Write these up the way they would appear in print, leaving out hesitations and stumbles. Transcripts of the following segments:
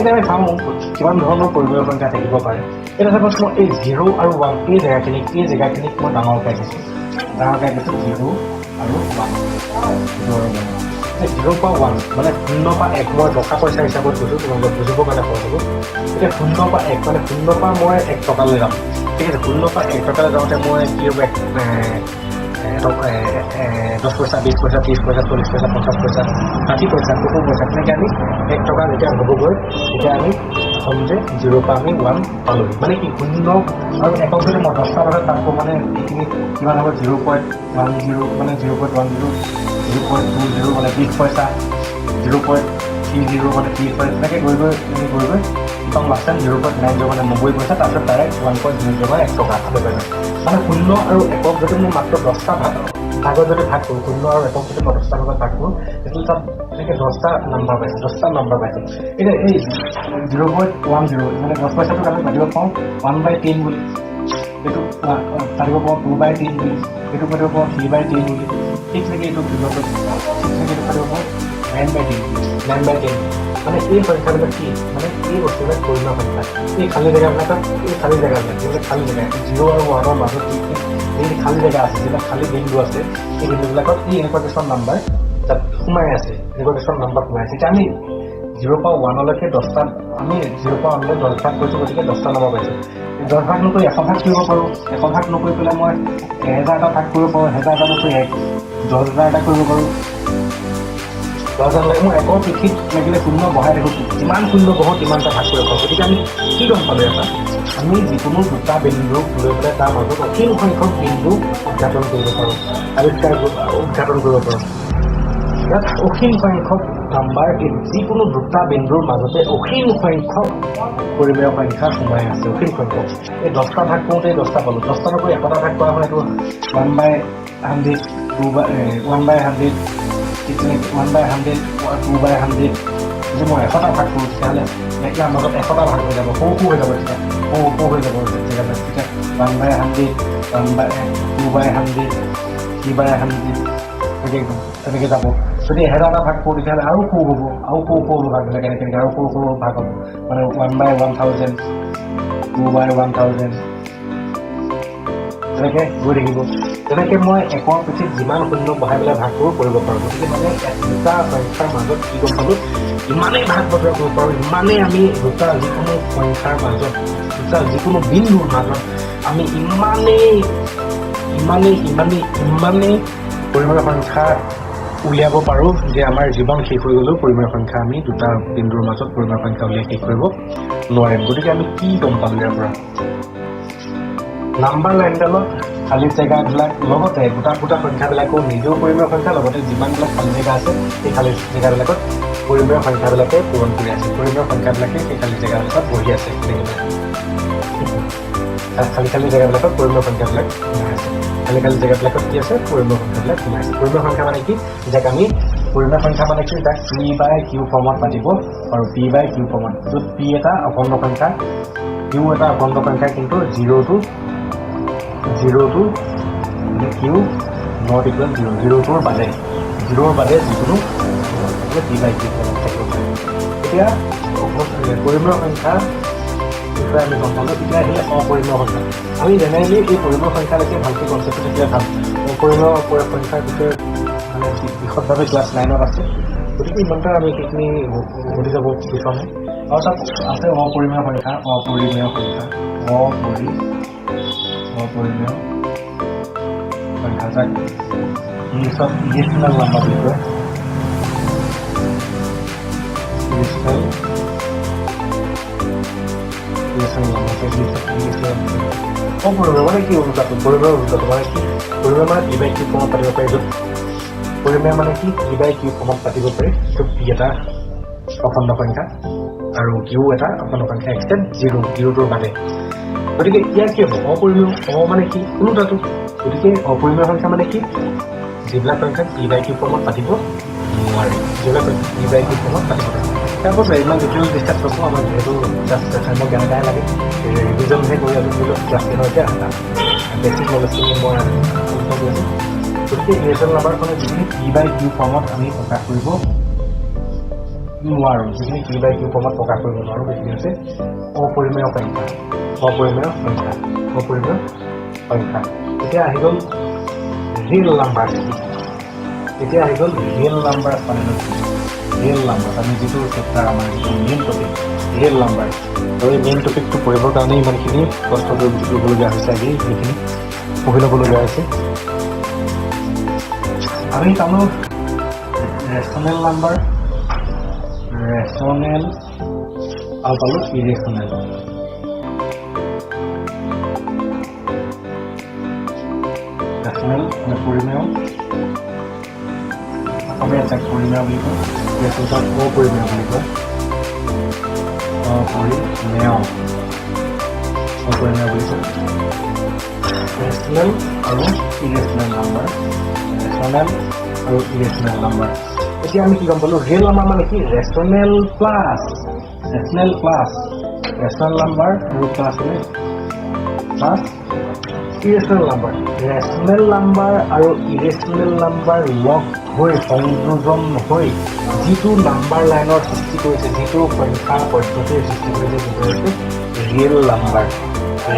এতিয়া আমি চাওঁ কিমান ধৰণৰ পৰিমেয় সংখ্যা থাকিব পাৰে। এতিয়া চাপ'জ মই এই জিৰ' আৰু ওৱান এই জেগাখিনিক মই ডাঙৰকৈ আঁকিছোঁ, ডাঙৰকৈ আঁকিছোঁ। জিৰ' আৰু ওৱান, জিৰ' আৰু ওৱান। জিৰ' পৰা ওৱান মানে শূন্য পৰা এক। মই টকা পইচা হিচাপত কৈছোঁ, তোমালোকে বুজিবৰ কাৰণে সহজ হ'ব। এতিয়া শূন্য পৰা এক মানে শূন্য পৰা মই 1 টকালৈ যাম, ঠিক আছে? শূন্য পৰা 1 টকালৈ যাওঁতে মই কি হ'ব? এক 10 পইচা, 20 পইচা, 30 পইচা, 40 পইচা, 50 পইচা, 60 পইচা, 70 পইচা, তেনেকৈ আমি 1 টকা যেতিয়া হ'বগৈ, তেতিয়া আমি ক'ম যে জিৰ' পৰা আমি ওৱান পালোহি। মানে কি, শূন্য আৰু একক যদি মই 10টা ভাগত ভাগ কৰোঁ, মানে এইখিনি কিমান হ'ব? 0.10, মানে 0.10, 0.20 মানে 20 পইচা, 0.30 মানে 30 পইচা, তেনেকৈ গৈ গৈ আমি গৈ গৈ কি পাম লাষ্ট টাইম? 0.90 মানে 90 পইচা। তাৰপিছত ডাইৰেক্ট 1.00 মানে 1 টকা হাতত পাইছোঁ। মানে শূন্য আৰু একক যদি মই মাত্ৰ 10টা ভাগত যদি ভাগ কৰোঁ, শূন্য আৰু একক যদি মই 10টা ভাগত ভাগ কৰোঁ, তেতিয়াহ'লে তাত তেনেকৈ 10টা নাম্বাৰ পাইছোঁ, 10টা নাম্বাৰ পাইছোঁ। এতিয়া এই 0.10 মানে 10 পইচাটোক আমি পাতিব পাৰোঁ 1/10 বুলি, এইটো পাতিব পাৰোঁ 2/10 বুলি, এইটো পাতিব পাৰোঁ 3/10 বুলি। ঠিক তেনেকৈ এইটো ঠিক তেনেকৈ এইটো পাতিব পাৰোঁ 9/10 বুলি। 9/10 মানে এই সংখ্যাবিলাক কি? মানে এই বস্তুবিলাক পৰিমেয় সংখ্যা। এই খালী জেগাবিলাকত, এই খালী জেগাবিলাক, যিবিলাক খালী জেগা, জিৰ' আৰু ওৱানৰ মাজত যিখিনি যিখিনি খালী জেগা আছে, যিবিলাক খালী বিন্দু আছে, সেই বিন্দুবিলাকত এই এনেকুৱা কিছুমান নাম্বাৰ তাত সোমাই আছে, এনেকুৱা কিছুমান নাম্বাৰ সোমাই আছে। এতিয়া আমি জিৰ' পৰা ওৱানলৈকে 10টা, আমি জিৰ' পৰা ওৱানলৈ 10 ভাগ কৰিছোঁ, গতিকে 10টা নাম্বাৰ পাইছোঁ। 10 ভাগ নকৰি 100 ভাগ কৰিব পাৰোঁ। 100 ভাগ নকৰি পেলাই মই 1000টা ভাগ কৰিব পাৰোঁ। 1000টা নকৰি 10,000টা কৰিব পাৰোঁ। 10,000 লাগে মই একৰ পিঠিত লাগিলে শূন্য বঢ়াই থাকোঁ, যিমান শূন্য বঢ়ো তিমানটা ভাগ কৰিব পাৰোঁ। গতিকে আমি কি গম পালোঁ ইয়াৰ পৰা? আমি যিকোনো দুটা বিন্দুক লৈ পেলাই তাৰ মাজত অসীম সংখ্যক বিন্দু উদঘাটন কৰিব পাৰোঁ, আৱিষ্কাৰ উদঘাটন কৰিব পাৰোঁ। ইয়াত অসীম সংখ্যক নাম্বাৰ, এই যিকোনো দুটা বিন্দুৰ মাজতে অসীম সংখ্যক পৰিমেয় সংখ্যা সোমাই আছে, অসীম সংখ্যক। এই 10টা ভাগ কৰোঁতে 10টা পালোঁ। 10টা নকৰি 100টা ভাগ কৰা হ'লে এইটো 1/100, 2 by 1/100, ঠিক তেনেকৈ 1/100, 2/100। যদি মই 100টা ভাগ কৰোঁ, তেতিয়াহ'লে ইয়াৰ মাজত 100টা ভাগ হৈ যাব, সৰু সৰু হৈ যাব তেতিয়া, সৰু সৰু হৈ যাব জেগাবিলাক। তেতিয়া 1/100, 1 by 2/100, 3/100, তেনেকৈ তেনেকৈ যাব। যদি 1000টা ভাগ কৰোঁ, তেতিয়াহ'লে আৰু সৰু হ'ব, আৰু সৰু সৰু হ'ব ভাগবিলাক। এনেকৈ এনেকৈ আৰু সৰু সৰু ভাগ হ'ব, মানে 1/1000, 2/1000, তেনেকৈ গৈ থাকিব। তেনেকৈ মই একৰ পিঠিত যিমান শূন্য বঢ়াই পেলাই ভাগ কৰোঁ, কৰিব পাৰোঁ। গতিকে মানে দুটা সংখ্যাৰ মাজত কি গম পালোঁ? ইমানেই ভাগ বতৰা কৰিব পাৰোঁ, ইমানেই আমি দুটা যিকোনো সংখ্যাৰ মাজত, দুটা যিকোনো বিন্দুৰ মাজত আমি ইমানেই ইমানেই ইমানেই ইমানেই পৰিমেয় সংখ্যা উলিয়াব পাৰোঁ যে আমাৰ জীৱন শেষ হৈ গ'লেও পৰিমেয় সংখ্যা, আমি দুটা বিন্দুৰ মাজত পৰিমেয় সংখ্যা উলিয়াই শেষ কৰিব নোৱাৰিম। গতিকে আমি কি গম পালোঁ ইয়াৰ পৰা? নাম্বাৰ লাইনডালত খালী জেগাবিলাক লগতে গোটা গোটা সংখ্যাবিলাকো নিজেও পৰিমেয় সংখ্যা, লগতে যিমানবিলাক খালী জেগা আছে, সেই খালী জেগাবিলাকত পৰিমেয় সংখ্যাবিলাকে পূৰণ কৰি আছে। পৰিমেয় সংখ্যাবিলাকে সেই খালী জেগাবিলাকত বহি আছে। তেনেকৈ খালী খালী জেগাবিলাকত পৰিমেয় সংখ্যাবিলাক সোমাই আছে। খালী খালী জেগাবিলাকত কি আছে? পৰিমেয় সংখ্যাবিলাক সোমাই আছে। পৰিমেয় সংখ্যা মানে কি? যাক আমি পৰিমেয় সংখ্যা মানে কি? যাক পি বাই কিউ ফৰ্মত পাতিব পাৰোঁ। পি বাই কিউ ফৰ্মত, য'ত পি এটা অখণ্ড সংখ্যা, কিউ এটা অখণ্ড সংখ্যা, কিন্তু জিৰ'টো মানে কিউ not equal zero, জিৰ'টোৰ বাদে, জিৰ'ৰ বাদে যিকোনো পি বাই কিউ ফৰ্মত থাকিব পাৰে। এতিয়া পৰিমেয় সংখ্যা বিষয়ে আমি গম পালোঁ। এতিয়া আহিলে অপৰিমেয় সংখ্যা। আমি জেনেৰেলি এই পৰিমেয় সংখ্যালৈকে ভালকৈ কনচেপ্টটো থাকিলে ভাল। অপৰিমেয় সংখ্যাৰ বিষয়ে মানে বিশদভাৱে ক্লাছ 9ত আছে, গতিকে ইমানটা আমি সেইখিনি উভতি যাব বিচৰা নাই। আৰু তাত আছে অপৰিমেয় সংখ্যা, অপৰিমেয় সংখ্যা, অপৰিমেয় সংখ্যা, যাক ইংলিছত ইৰেচনেল নাম্বাৰ বুলি কয়। ইৰেচনেল নাম্বাৰ ইংলিছত, ইংলিছত। অপৰিমেয় মানে কি? ওলোটাটো, পৰিমেয় ওলোটাটো মানে কি? পৰিমেয় মানে পি বাই কিউ ফৰ্মত পাতিব পাৰি, য'ত পৰিমেয় মানে কি? পি বাই কিউ ফৰ্মত পাতিব পাৰি, য'ত পি এটা অখণ্ড সংখ্যা আৰু কিউ এটা অখণ্ড সংখ্যা, এক্সেপ্ট জিৰ', জিৰ'টোৰ বাদে। গতিকে ইয়াৰ কি হ'ব? অপৰিমেয়, অ মানে কি? ওলোটাটো। গতিকে অপৰিমেয় সংখ্যা মানে কি? যিবিলাক সংখ্যা পি বাই কিউ ফৰ্মত পাতিব নোৱাৰে, যিবিলাক সংখ্যা পি বাই কিউ ফৰ্মত পাতিব নোৱাৰে। তাৰপাছত ইমান ডিটেইল ডিছকাছ নকৰোঁ, আমাক যিহেতু জাষ্ট মই জ্ঞান এটাহে লাগে, ৰিভিজনহে কৰি আছোঁ। ধৰি লওক ক্লাছ 10ৰ এতিয়া বেছিক নলেজখিনি মই আলোচনা কৰি আছোঁ। গতিকে ইৰেচনেল নাম্বাৰখনে যিখিনি পি বাই কিউ ফৰ্মত আমি প্ৰকাশ কৰিব নোৱাৰোঁ, যিখিনি পি বাই কিউ ফৰ্মত প্ৰকাশ কৰিব নোৱাৰোঁ, সেইখিনি হৈছে অপৰিমেয় সংখ্যা। অপৰিমেয় সংখ্যা, অপৰিমেয় সংখ্যা। এতিয়া আহি গ'ল ৰিয়েল নাম্বাৰ। এতিয়া আহি গ'ল ৰিয়েল নাম্বাৰ। মানে ৰিয়েল নাম্বাৰ, আমি যিটো চেপ্টাৰ, আমাৰ যিটো মেইন টপিক ৰিয়েল নাম্বাৰ, আৰু এই মেইন টপিকটো পঢ়িবৰ কাৰণে ইমানখিনি কষ্ট কৰিবলগীয়া হৈছে। আজি সেইখিনি পঢ়ি ল'বলগীয়া হৈছে। আমি পালোঁ ৰেচনেল নাম্বাৰ, ৰেচনেল আৰু পালোঁ ইৰেচনেল। ৰেচনেল মানে পৰিমেয়, অসমীয়াত যাক পৰিমেয় বুলি কয়, ইৰেচনেল অপৰিমেয় বুলি কয়। অপৰিমেয়, অপৰিমেয় বুলি কয়। ৰেচনেল আৰু ইৰেচনেল নাম্বাৰ, ৰেচনেল আৰু ইৰেচনেল নাম্বাৰ। এতিয়া আমি কি গম পালোঁ? ৰিয়েল নাম্বাৰ মানে কি? Rational plus, rational plus, rational number আৰু প্লাছ হ'লে plus irrational number. Rational number আৰু ইৰেচনেল নাম্বাৰ লগ হৈ, সংযোজন হৈ যিটো নাম্বাৰ লাইনৰ সৃষ্টি কৰিছে, যিটো সংখ্যা পদ্ধতিৰ সৃষ্টি কৰিছে, সেইটো হৈছে ৰিয়েল নাম্বাৰ।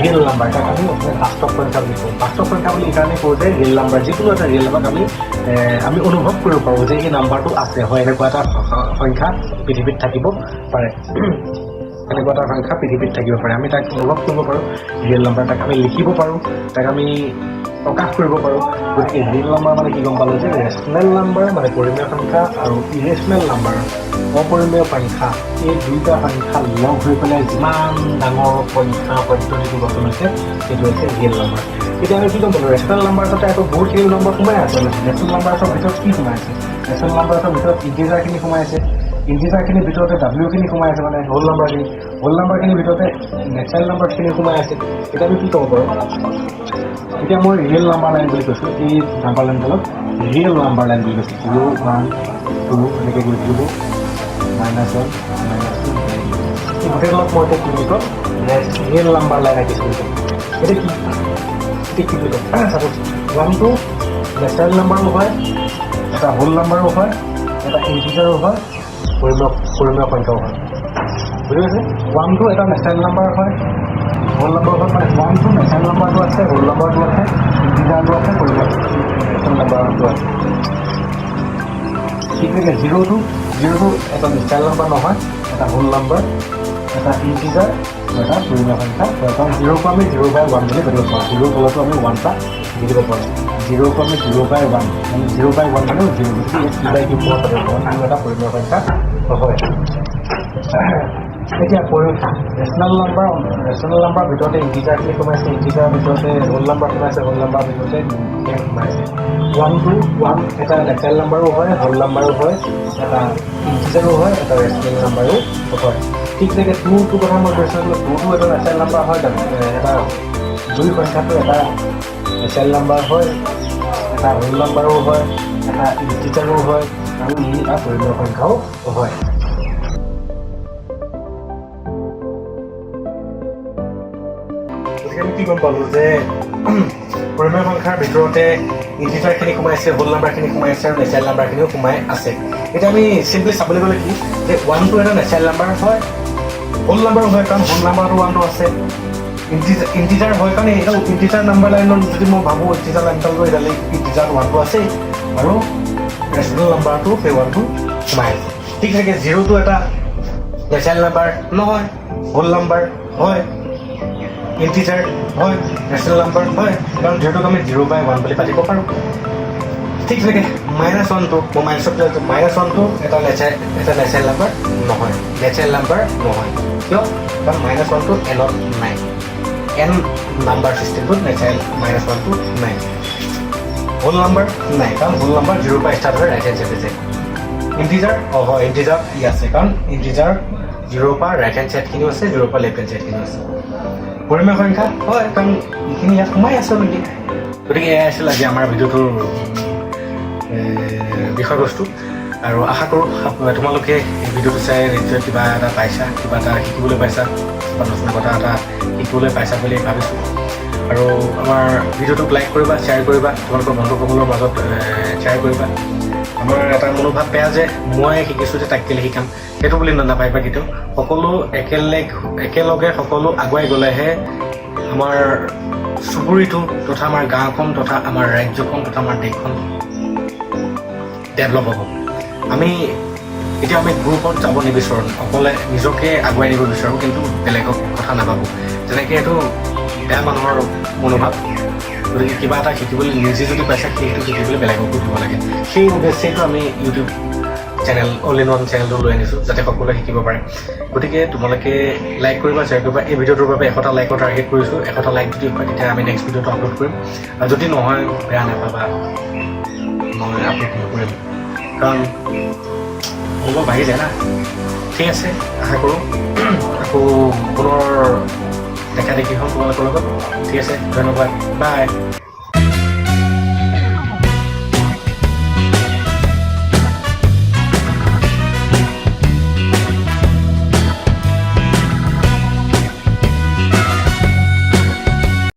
ৰিয়েল নাম্বাৰ, তাক আমি অসমীয়াত বাস্তৱ সংখ্যা বুলি কওঁ। বাস্তৱ সংখ্যা বুলি এইকাৰণেই কওঁ যে ৰিয়েল নাম্বাৰ, যিকোনো এটা ৰিয়েল নাম্বাৰক আমি অনুভৱ কৰিব পাৰোঁ যে এই নাম্বাৰটো আছে। হয়, এনেকুৱা এটা সংখ্যা পৃথিৱীত থাকিব পাৰে, এনেকুৱা এটা সংখ্যা পৃথিৱীত থাকিব পাৰে। আমি তাক অনুভৱ কৰিব পাৰোঁ। ৰিয়েল নাম্বাৰ, তাক আমি লিখিব পাৰোঁ, তাক আমি প্ৰকাশ কৰিব পাৰোঁ। গতিকে ৰিয়েল নাম্বাৰ মানে কি গম পালোঁ যে ৰেচনেল নাম্বাৰ মানে পৰিমেয় সংখ্যা আৰু ইৰেচনেল নাম্বাৰ অপৰিমেয় সংখ্যা, এই দুইটা সংখ্যা লগ হৈ পেলাই যিমান ডাঙৰ সংখ্যা পদ্ধতিটো গঠন হৈছে, সেইটো হৈছে ৰিয়েল নাম্বাৰ। এতিয়া আমি কি গম পালোঁ? ৰেচনেল নাম্বাৰছতে আকৌ বহুতখিনি নম্বৰ সোমাই আছে। ৰেচনেল নাম্বাৰছৰ ভিতৰত কি সোমাই আছে? ৰেচনেল নাম্বাৰছৰ ভিতৰত ইণ্টিজাৰখিনি সোমাই আছে। ইণ্টিজাৰখিনিৰ ভিতৰতে ডাব্লিউখিনি সোমাই আছে, মানে হোল নাম্বাৰখিনি। হোল নাম্বাৰখিনিৰ ভিতৰতে নেচাৰেল নাম্বাৰখিনি সোমাই আছে। এতিয়া আমি কি ক'ব পাৰোঁ? এতিয়া মই ৰিয়েল নাম্বাৰ লাইন বুলি কৈছোঁ। এই নাম্বাৰ লাইনডালক ৰিয়েল নাম্বাৰ লাইন বুলি কৈছোঁ। জিৰ', ওৱান, টু এনেকৈ গৈ থাকিব, মাইনাছ ওৱান, মাইনাছ টু। এই গোটেইডালক মই এতিয়া কি বুলি ক'ম? ৰিয়েল নাম্বাৰ লাইন আঁকিছোঁ বুলি ক'ম। এতিয়া কি বুলি ক'ম? চাপ'জ ওৱানটো নেচাৰেল নাম্বাৰো হয়, এটা হোল নাম্বাৰো হয়, এটা ইণ্টিজাৰো হয়, পৰিমেয় সংখ্যাও হয়। বুজি পাইছে? ওৱানটো এটা নেচাৰেল নাম্বাৰ হয়, হোল নাম্বাৰ হয়। মানে ওৱানটো নেচাৰেল নাম্বাৰটো আছে, হোল নাম্বাৰটো আছে, ইণ্টিজাৰটো আছে, পৰিমেয় নাম্বাৰটো আছে। ঠিক তেনেকৈ জিৰ'টো এটা নেচাৰেল নাম্বাৰ নহয়, এটা হোল নাম্বাৰ, এটা ইণ্টিজাৰ, এটা পৰিমেয় সংখ্যা হয়। কাৰণ জিৰ'কো আমি জিৰ' বাই ওৱান বুলি পাতিব পাৰোঁ। জিৰ'ৰ তলতো আমি ওৱান এটা দি দিব পাৰোঁ। জিৰ'কো আমি জিৰ' বাই ওৱান, মানে জিৰ' বাই ওৱান মানে জিৰ'। গতিকে ইয়াত পি বাই কিউ ফৰ্মত পাতিব পাৰোঁ। জিৰ' এটা পৰিমেয় সংখ্যা হয়। এতিয়া ৰেচনেল নাম্বাৰ, ৰেচনেল নাম্বাৰৰ ভিতৰতে ইণ্টিজাৰখিনি সোমাইছে, ইণ্টিজাৰৰ ভিতৰতে হোল নাম্বাৰ সোমাইছে, হোল নাম্বাৰৰ ভিতৰতে সোমাইছে। ওৱানটো, ওৱান এটা নেচাৰেল নাম্বাৰো হয়, হোল নাম্বাৰো হয়, এটা ইণ্টিজাৰো হয়, এটা ৰেচনেল নাম্বাৰো হয়। ঠিক তেনেকৈ টুটো কথা মই কৈছিলোঁ। টুটো এটা নেচাৰেল নাম্বাৰ হয়। এটা দুই সংখ্যাটো এটা নেচাৰেল নাম্বাৰ হয়, এটা হোল নাম্বাৰো হয়, এটা ইণ্টিজাৰো হয় আৰু ই এটা পৰিমেয় সংখ্যাও হয়। গতিকে আমি কি গম পালোঁ যে পৰিমেয় সংখ্যাৰ ভিতৰতে ইণ্টিজাৰখিনি সোমাই আছে, হোল নাম্বাৰখিনি সোমাই আছে আৰু নেচাৰেল নাম্বাৰখিনিও সোমাই আছে। এতিয়া আমি চিম্পলি চাবলৈ গ'লে কি যে ওৱানটো এটা নেচাৰেল নাম্বাৰ হয়, হোল নাম্বাৰো হয়, কাৰণ হোল নাম্বাৰটো ওৱানটো আছে। ইণ্টিজাৰ হয়, কাৰণ এইডাল ইণ্টিজাৰ নাম্বাৰ লাইনত যদি মই ভাবোঁ, ইণ্টিজাৰ লাইনডালটো এইডাল ইণ্টিজাৰ ওৱানটো আছেই আৰু ৰেচনেল নাম্বাৰটো সেই ওৱানটো সোমাই আছে। ঠিক তেনেকৈ জিৰ'টো এটা নেচাৰেল নাম্বাৰ নহয়, হোল নাম্বাৰ হয়, ইণ্টিজাৰ হয়, ৰেচনেল নাম্বাৰ হয়, কাৰণ জিৰ'টোক আমি জিৰ' বাই ওৱান বুলি পাতিব পাৰোঁ। ঠিক তেনেকৈ মাইনাছ ওৱানটো, মই মাইনাছত, মাইনাছ ওৱানটো এটা নেচাৰেল নাম্বাৰ নহয়, নেচাৰেল নাম্বাৰ নহয়। কিয়? কাৰণ মাইনাছ ওৱানটো এনত নাই। এন নাম্বাৰ চিষ্টেমটোত নেচাৰেল মাইনাছ ওৱানটো নাই। হোল নাম্বাৰ নাই, কাৰণ হোল নাম্বাৰ জিৰ'ৰ পৰা ষ্টাৰ্ট হৈ ৰাইট হেণ্ড চাইডে যায়। ইণ্টিজাৰ, অঁ হয়, ইণ্টিজাৰ ই আছে, কাৰণ ইণ্টিজাৰ জিৰ'ৰ পৰা ৰাইট হেণ্ড চাইডখিনিও আছে, জিৰ'ৰ পৰা লেফ্ট হেণ্ড চাইডখিনিও আছে। পৰিমেয় সংখ্যা হয়, কাৰণ এইখিনি ইয়াত সোমাই আছে অলৰেডি। গতিকে এয়াই আছিল আজি আমাৰ ভিডিঅ'টোৰ বিষয়বস্তু আৰু আশা কৰোঁ তোমালোকে এই ভিডিঅ'টো চাই নিশ্চয় কিবা এটা পাইছা, কিবা এটা শিকিবলৈ পাইছা বা নতুন কথা এটা শিকিবলৈ পাইছা বুলি ভাবিছোঁ। আৰু আমাৰ ভিডিঅ'টোক লাইক কৰিবা, শ্বেয়াৰ কৰিবা, তোমালোকৰ বন্ধুসকলৰ মাজত শ্বেয়াৰ কৰিবা। আমাৰ এটা মনোভাৱ বেয়া যে মই শিকিছোঁ যে তাক কেলৈ শিকাম, সেইটো বুলি নাভাবিবা কেতিয়াও। সকলো একেলগে সকলো আগুৱাই গ'লেহে আমাৰ চুবুৰীটো তথা আমাৰ গাঁওখন তথা আমাৰ ৰাজ্যখন তথা আমাৰ দেশখন ডেভেলপ হ'ব। আমি এতিয়া আমি গ্ৰুপত যাব নিবিচাৰোঁ, অকলে নিজকে আগুৱাই নিব বিচাৰোঁ, কিন্তু বেলেগক কথা নাভাবোঁ। তেনেকৈ এইটো বেয়া মানুহৰ মনোভাৱ। গতিকে কিবা এটা শিকিবলৈ নিজে যদি পাইছা, সেইটো শিকিবলৈ বেলেগকো দিব লাগে। সেই উদ্দেশ্যেটো আমি YouTube channel all in one চেনেলটো লৈ আনিছোঁ, যাতে সকলোৱে শিকিব পাৰে। গতিকে তোমালোকে লাইক কৰিবা, শ্বেয়াৰ কৰিবা। এই ভিডিঅ'টোৰ বাবে 100টা লাইকৰ টাৰ্গেট কৰিছোঁ। 100টা লাইক যদি হয়, তেতিয়া আমি নেক্সট ভিডিঅ'টো আপলোড কৰিম। আৰু যদি নহয়, বেয়া নাপাবা, মই আপলোড নকৰিম, কাৰণ মনোবল বাঢ়ি যায় না। ঠিক আছে, আশা কৰোঁ আকৌ পুনৰ দেখা দেখি হ'ম তোমালোকৰ লগত। ঠিক আছে, ধন্যবাদ, বাই।